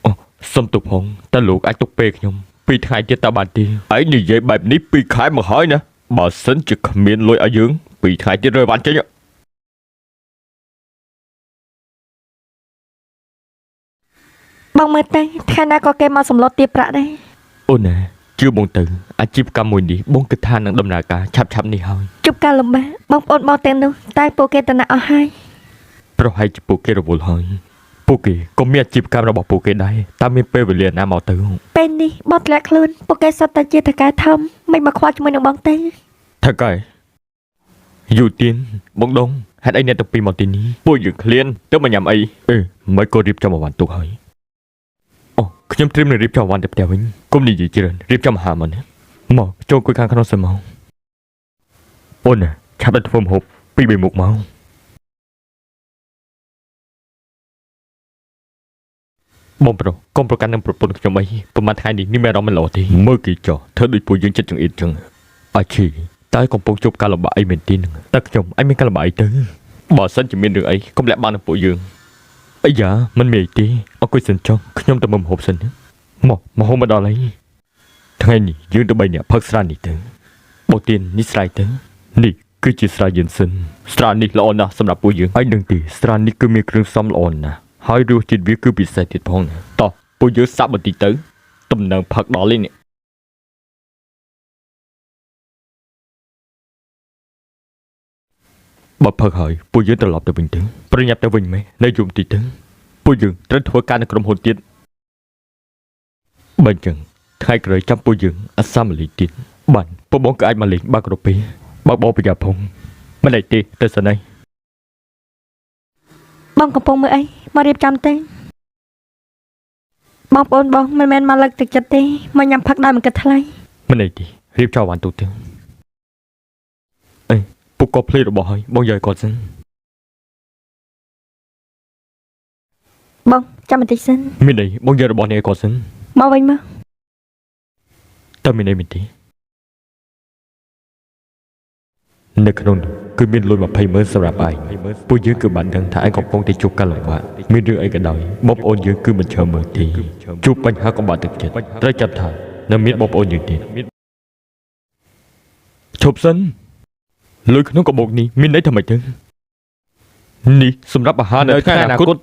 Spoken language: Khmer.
អូសុំទោសផងតើលោកអាចទុកពេលខ្ញុំពីរថ្ងៃទៀតតើបានទេឯងនិយាយបែបនេះពីរខែមកហើយណាបើសិនជាគ្មានលុយឲ្យយើងពីរថ្ងៃទៀតរើបានចេញ បងមើលទៅថ្ងៃណាក៏គេមកសម្លុតទារប្រាក់ដែរ អូនណាជឿបងទៅអាជីវកម្មមួយនេះបងគិតថានឹងដំណើរការឆាប់ៗនេះហើយ ជួបការលំបាកបងប្អូនបងទាំងនោះតែពួកគេតំណាក់អស់ហើយ ប្រហែលជាពួកគេរវល់ហើយពួកគេក៏មានអាជីវកម្មរបស់ពួកគេដែរតើមានពេលវេលាណាមកទៅ ពេលនេះបងធ្លាក់ខ្លួនពួកគេសុទ្ធតែជាថៅកែធំមិនមកខ្វល់ជាមួយនឹងបងទេ ថៅកែយូទៀនបងដងហេតុអីអ្នកទាំងពីរមកទីនេះពួកយើងឃ្លានទៅមកញ៉ាំអីអេមិនក៏រៀបចំអវ៉ាន់ទុកហើយអូខ្ញុំត្រៀមនឹងរៀបចំអវ៉ាន់ទៅផ្ទះវិញគុំនិយាយច្រើនរៀបចំអាហារមកណាមកចូលអង្គុយខាងក្នុងសិនមកអូនណាឆាប់ទៅធ្វើម្ហូបពីរបីមុខមកបងប្រុសកុំប្រកាន់នឹងប្រពន្ធខ្ញុំអីប្រហែលថ្ងៃនេះនេះមានអារម្មណ៍មិនល្អទេមើលគេចោះធ្វើដូចពួកយើងចិត្តចង្អៀតចឹងអាឈីតើកំពុងជួបការលំបាកអីមែនទេនឹងតើខ្ញុំអញមានការលំបាកអីទៅបើសិនជាមានរឿងអីកុំលាក់បាំងនឹងពួកយើងអាយ៉ាមិនមានអីទេអរគុណសិនចុះខ្ញុំទៅមើលម្ហូបសិនណាមកមកហូបមកដល់ហើយថ្ងៃនេះយើងទៅបីអ្នកផឹកស្រានេះទៅបូទៀននេះស្រ័យទៅនេះគឺជាស្រាយិនសិនស្រានេះល្អណាស់សម្រាប់ពួកយើងហើយដឹងទេស្រានេះគឺមានគ្រឿងផ្សំល្អណាស់ហើយរសជាតិវាគឺពិសេសទៀតផងណាតោះពួកយើងសាក់បន្តិចទៅទំនងផឹកដល់នេះ បើផឹកហើយពួកយើងត្រឡប់ទៅវិញទៅប្រញាប់ទៅវិញម៉េះនៅយំតិចទៅពួកយើងត្រូវធ្វើការនៅក្រុមហ៊ុនទៀតបើអញ្ចឹងថ្ងៃក្រោយចាំពួកយើងអសាមលីទៀតបានពួកបងក៏អាចមកលេងបើកគ្រប់ពេលបើកបប្រញាប់ផងមិនអីទេទៅសិនហើយ បងកំពុងមើលអីមករៀបចំទេបងប្អូនបងមិនមែនមកលើកទឹកចិត្តទេមកញ៉ាំផឹកដោយមិនគិតថ្លៃ មិនអីទេរៀបចំបានទូទៅអេពួកគាត់ភ្លេចរបស់ហើយបងយកឲ្យគាត់សិន បងចាំបន្តិចសិន មានអីបងយករបស់នេះឲ្យគាត់សិន មកវិញមក តើមានអីមែនទេនៅក្នុងនោះគឺមានលុយ20ម៉ឺនសម្រាប់ឯងពួកយើងគឺបានដឹងថាឯងកំពុងតែជួបការលំបាកមានរឿងអីក៏ដោយបងប្អូនយើងគឺមិនឈរមើលទេជួបបញ្ហាកំបាក់ទឹកចិត្តត្រូវចាប់ថានៅមានបងប្អូនយើងទៀតឈប់សិនលុយក្នុងកាបូបនេះមានន័យថាម៉េចទៅនេះសម្រាប់អាហារនៅថ្ងៃអនាគត